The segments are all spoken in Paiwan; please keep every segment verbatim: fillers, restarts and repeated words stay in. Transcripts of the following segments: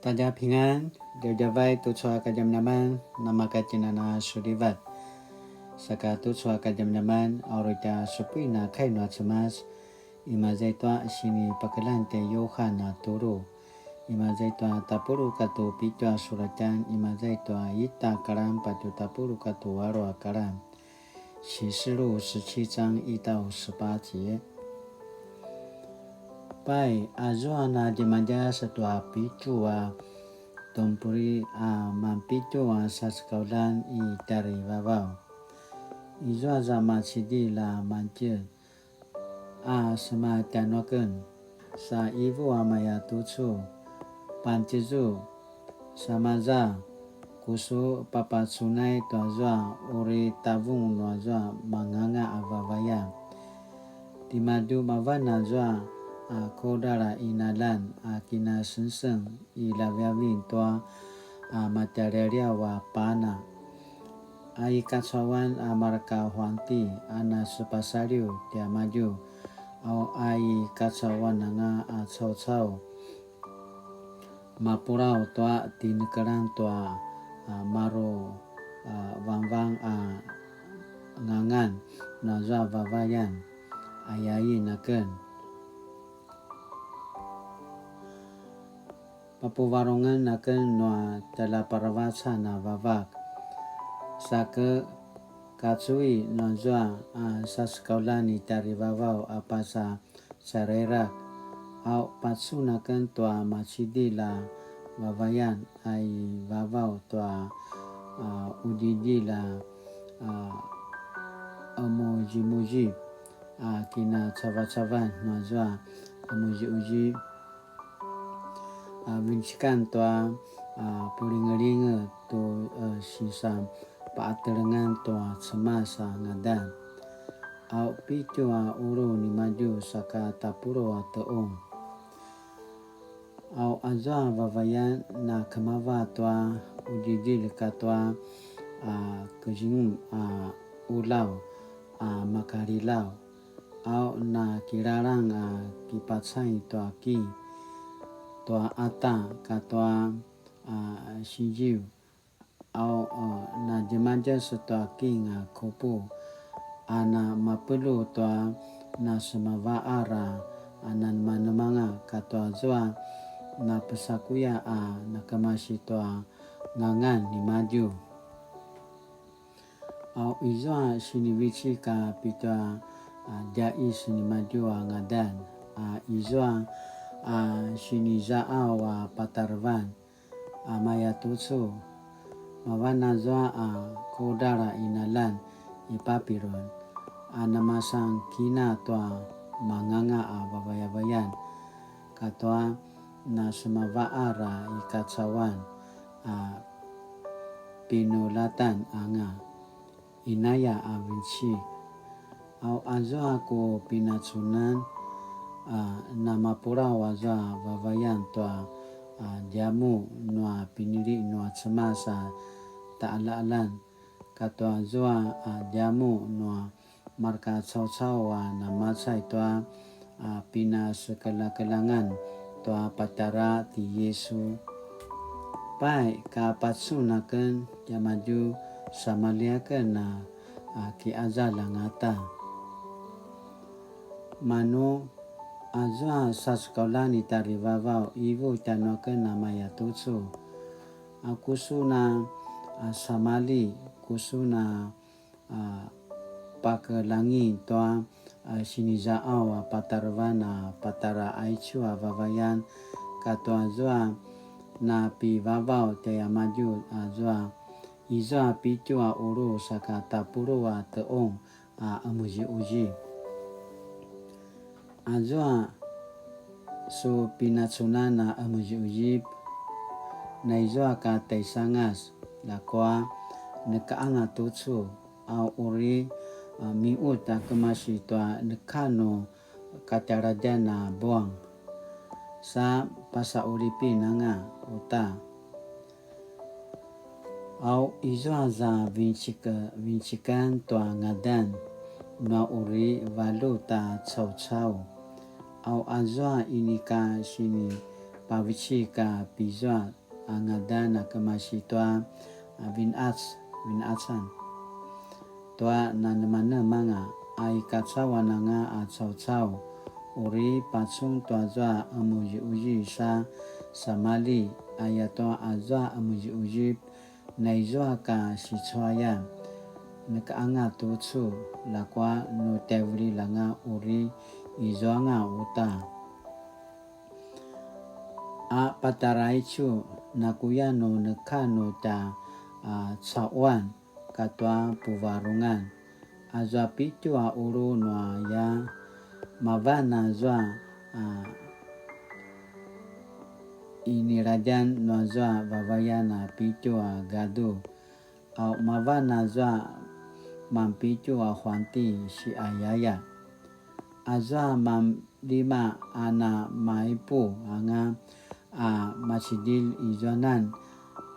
大家平安, djavadjavay tucu a kadjamadjaman, namakatjinana sulivat. Saka tucu a kadjamadjaman, a uri tja supuin a kai nua Cemas, imaza i tua sinipakeljang tjai Yuhan a tulu. Imaza i tua tapuluq katua pitju a suratjan, imaza i tua ita kalan patje tapuluq katua alu a kalan. 启示录十七章一到十八节。 Pai, azua na djemadjas tua pitju a tumpuli a manpitju a sasekauljan i tjarivavaw. Izua za macidilj a mangtjez a sema tjanuaken, sa ivu a maya tucu, pangtjezu, sa maza, ku su papacunay tuazua uri tavung nuazua manganga a vavayan. Timadju mavan azua a kudral a qinaljan a kinasengseng i ljaviavin tua a matjalialiaw a pana. A i kacauan a marka huanti a nasepasaliw tiamadju, au a i kacauan anga a caucau, mapulaw tua tinekelan tua a maru a vangvang a ngangan nazua vavayan, ayain aken. Papuvarungen aken nua tjaljaparavacan a vavak. Sa ke kacui nazua a sasekauljan i tjarivavaw a pasa carairak. Au pacun aken tua macidilj a vavayan a i vavaw tua a qudjidjilj a a qemuzimuzip a kinacavacavan nazua qemuziquzip a vinecikan tua a pulingelinge tu a sisan paqatelengan tua Cemas a ngadan. Au pitju a qulu nimadju saka tapuluq a tequng. Au azua vavayan na kemava tua qudjidjilj katua a kezingum a qulaw a makalilaw. Au na kilalang a kipacay tua ki, tua qata katua a siziw. Au a na djemadjas tua king a kupu, a na mapelu tua na semavaar a nanemanemanga katua zua na pesakuya a na kemasi tua ngangan nimadju. Au izua sinivecik a pitua a djaqis nimadju a ngadan, a izua a sinizaqaw a patarevan, a maya tucu, mavan azua a kudral a qinaljan i Papilun, a namasan kina tua manganga a vavayavayan, katua na semavaar a i kacauan a pinuljatan anga, inaya a vinecik. Au azua ku pinacunan a namapulaw azua vavayan tua a djamuq nua pinili nua Cemas a taqaljaqaljan, katua zua a djamuq nua marka caucau a namacay tua a pinasekeljakeljangan tua patjara ti Yisu. Pai ka pacun aken tiamadju samalji aken a, a kiqazal angata. Manu, azua sasekauljan i tjarivavaw ivu tjanuaken a maya tucu. A ku su na, a samalji, ku su na a pakeljangi tua a sinizaqaw a patarevan a patjara aicu a vavayan, katua zua na pivavaw tiamadju azua, izua pitju a qulu saka tapuluq a tequng a qemuziquzip. Azua su pinacunan a qemuziquzip, na izua ka taisangas, ljakua neka anga tucu, a uri a miqut a kemasi tua neka nu katjaladjan a buang, sa pasaqulipin anga uta. Au izua za vinecik-, vinecikan tua ngadan nua uri valjut a caucau. Au azua inika sini pavecik a pizua a ngadan a kemasi tua a vin'ac, vin'acan tua nanemanemanga a i kacauan anga a caucau, uri pacun tuazua a qemuziquzip sa samalji, ayatua azua a qemuziquzip naizua ka sicuayan, neka anga tucu, ljakua nu tjaivililj anga uri izuanga uta. A patjara aicu, nakuya nu neka nu tja, a, cauan katua puvarungan. Azua pitju a qulu nuaya, mavan azua, a, iniladjan nuazua vavayan a pitju a gadu, a mavan azua manpitju a huangti siayaya. Azua manlima a namaipu anga a macidilj izuanan,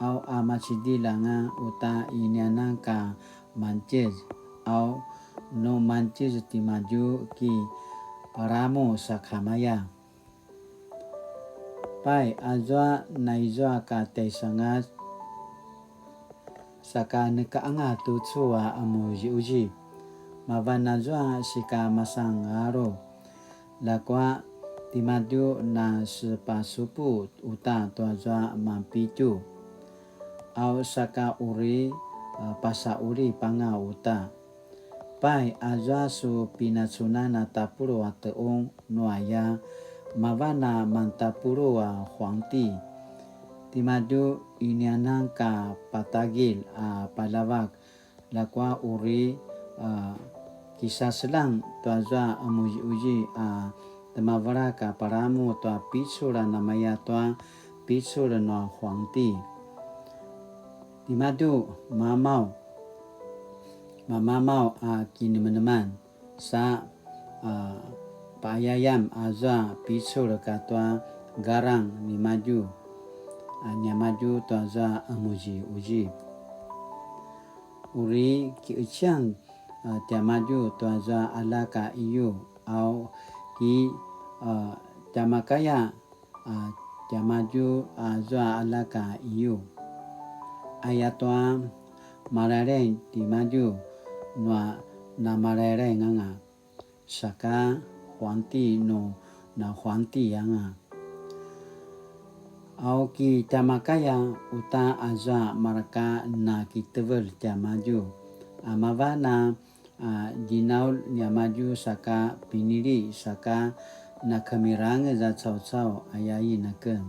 au a macidilj anga uta inianan ka mangtjez, au nu mangtjez timadju ki palamu sakamaya. Pai, azua naizua ka tjaisangas, saka neka anga tucu a qemuziquzip, mavan azua sika masangalu. Ljakua timadju na sepasupu uta tuazua manpitju, au saka uri, a, pasaqulip anga uta. Pai, azua su pinacunan a tapuluq a tequng nuaya, mavan a mantapuluq a huangti. Timadju inianan ka patagilj a paljavak, ljakua uri, a, kisaseljang tuazua qemuziquzip a temavelak a palamu tua picul a namaya tua picul nua huangti. Timadju mamaw, mamamaw a kinemeneman sa, a, paayayam azua picul katua garang nimadju, a, niamadju tuazua qemuziquzip. Uri kiqecian, a, tiamadju tuazua aljak a iyu, au ki, a, tjamakaya, a, tiamadju azua aljak a iyu. Ayatua malailaing timadju nua namalailaing anga, saka huangti nu nahuangti anga. Au ki tjamakaya uta azua mareka nakitevelj tiamadju, a mavan a, a, djinaulj niamadju saka pinili saka nakemirangez a caucau, ayain aken.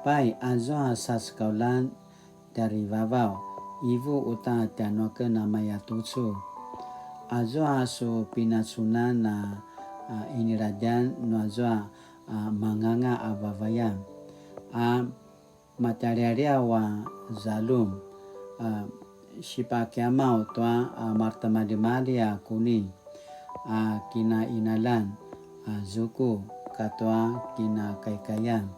Pai, azua sasekauljan tjarivavaw, ivu uta tjanuaken a maya tucu. Azua su pinacunan a, a, iniladjan nuazua, a, manganga a vavayan, a matjalialiaw a zaljum, a sipakiamaw tua, a maretimaljimalji a kuni, a kinainaljan, a zuku katua kinakaikaian.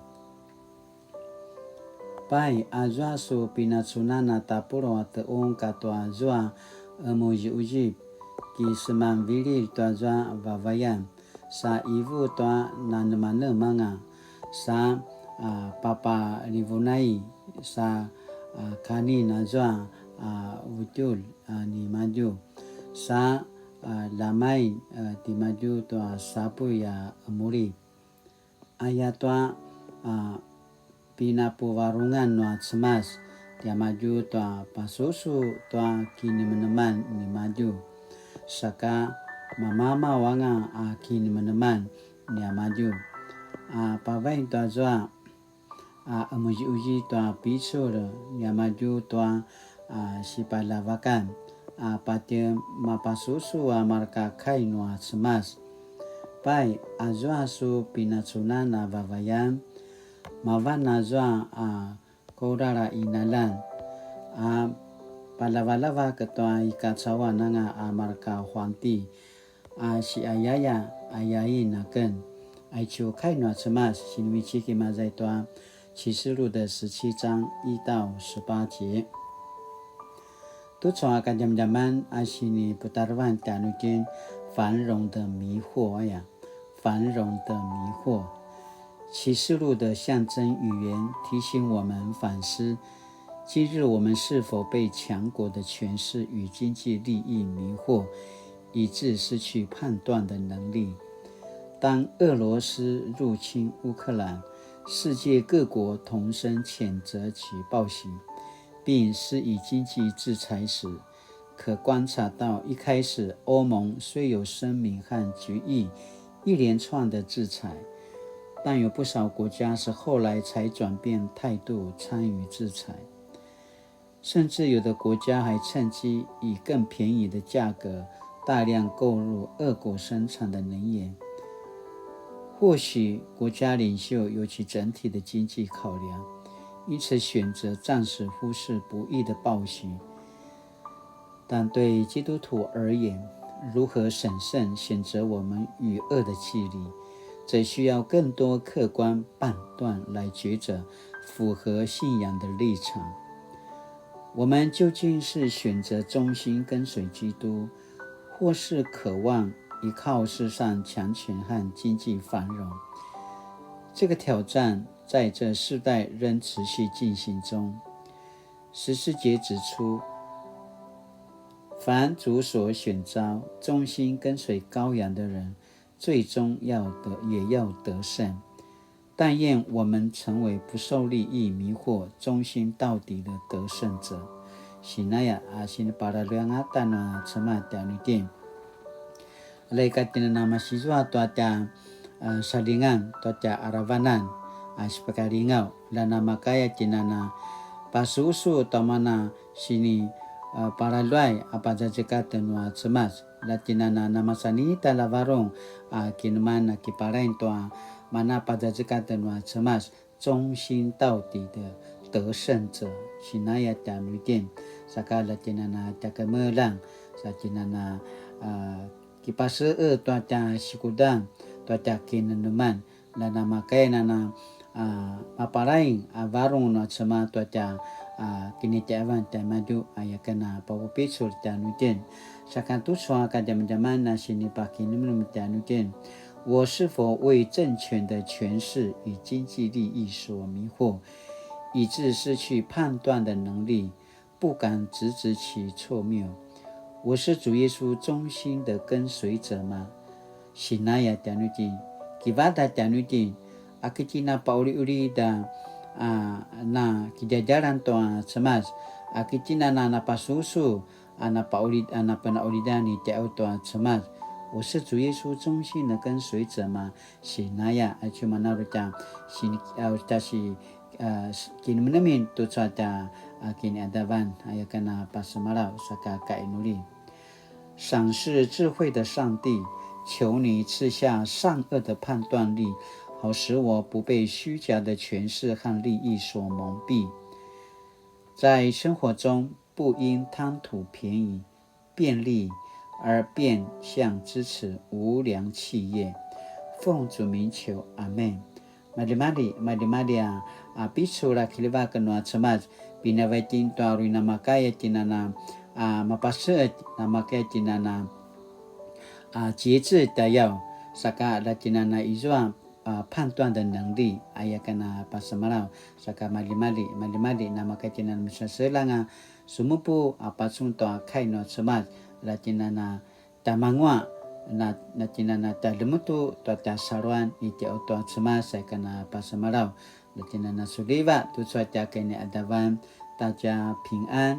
Pai, azua su pinacunan a tapuluq a tequng katua zua qemuziquzip, kisemanvililj tua zua vavayan, sa ivu tua nanemanemanga, sa, a, papalivunai, sa, a, kanin azua, a, vutjulj, a, nimadju, sa, a, lamain, a, timadju tua sapuy a qemuli. Ayatua, a, pinapuvarungan nua Cemas tiamadju tua pasusu tua kinemeneman nimadju, saka mamamaw anga a kinemeneman niamadju. A pavain tua zua, a qemuziquzip tua picul niamadju tua, a, sipaljavakan, a patje mapasusu a mareka kai nua Cemas. Pai, azua su pinacunan a vavayan, mavan azua a kaudral a qinaljan, a paljavaljavak tua i kacauan anga a mareka huangti, a siayaya, ayain aken. Aicu kai nua Cemas, sinivecik imaza i tua 啟示錄的十七章一到十八節. Tucu a kadjamadjaman a siniputarevan tjanuitjen 繁榮的迷惑 aya, 繁榮的迷惑.启示录的象征语言提醒我们反思，今日我们是否被强国的权势与经济利益迷惑，以致失去判断的能力？当俄罗斯入侵乌克兰，世界各国同声谴责其暴行，并施以经济制裁时，可观察到，一开始欧盟虽有声明和决议一连串的制裁，但有不少国家是后来才转变态度参与制裁，甚至有的国家还趁机以更便宜的价格大量购入俄国生产的能源。或许国家领袖有其整体的经济考量，因此选择暂时忽视不义的暴行。但对基督徒而言，如何审慎选择我们与恶的距离，则需要更多客观判断来抉择符合信仰的立场。我们究竟是选择忠心跟随基督，或是渴望依靠世上强权和经济繁荣？这个挑战在这世代仍持续进行中。十四节指出，凡主所选召、忠心跟随羔羊的人，最终要得，也要得胜。但愿我们成为不受利益迷惑、忠心到底的得胜者。Sinaya a siniparaluangatan a Cemas tjanuitjen. Alaika tjen a na masizua tua tja, a, salingan, tua tja aravanan a sipakalingaw, la namakaya tjen a na pasusu tua mana sini, a, paraluay a pazazekatjen nua Cemas, la tjen a na namasanita la varung a kineman a kiparain tua mana pazazekatjen nua Cemas, 忠心到底的得胜者, sinaya tjanuitjen, saka la tjen a na tja kemeljang, sa tjen a na, a, kipase'e tua tja sikudan, tua tja kineneman, la namakaya a na, a, mapalaing a varung nua Cemas tua tja, a, kinitjaivan tjaimadju, a, aya ken a papupicul tjanuitjen. Saka tucu a kadjamadjaman a sinipakinemnem tjanuitjen. 我是否为政权的权势与经济利益所迷惑，以致失去判断的能力，不敢直指其错谬？我是主耶稣忠心的跟随者吗？Sinaya tjanuitjen, kivada tjanuitjen, a ki tjen a pauliulid a, a, na kidjadjalan tua Cemas, a ki tjen a na napasusu, a napaulid, a napenaulidan i tjai'ayaw tua Cemas. 我是主耶稣忠心的跟随者吗？Sinaya, a, aicu mana uri tja, sin, a, uri tja si, a, s-, kinemenemin tucu a tja, a, kini'adavan, aya ken a pasemalaw, saka kainuli. 赏赐智慧的上帝，求你赐下善恶的判断力，好使我不被虚假的权势和利益所蒙蔽。在生活中，不因贪图便宜、便利而变相支持无良企业。奉主名求，阿们。Maljimalji, maljimalji a, a, picul a kiljivak nua Cemas, pinavai itjen tua uri namakaya tjen a na, a, mapase'et, namakaya tjen a na, a, 节制 tjai'ayaw, saka la tjen a na izua, a, 判断的能力, aya ken a pasemalaw, saka maljimalji, maljimalji, namakaya tjen a na masaselang a, sumupu, a, pacun tua kai nua Cemas, la tjen a na tjamanguaq, na, na tjen a na tjaljemetu tua tja saluan i tjai'ayaw tua Cemas, aya ken a pasemalaw, la tjen a na suliva tucu a tja kini'adavan, 大家平安.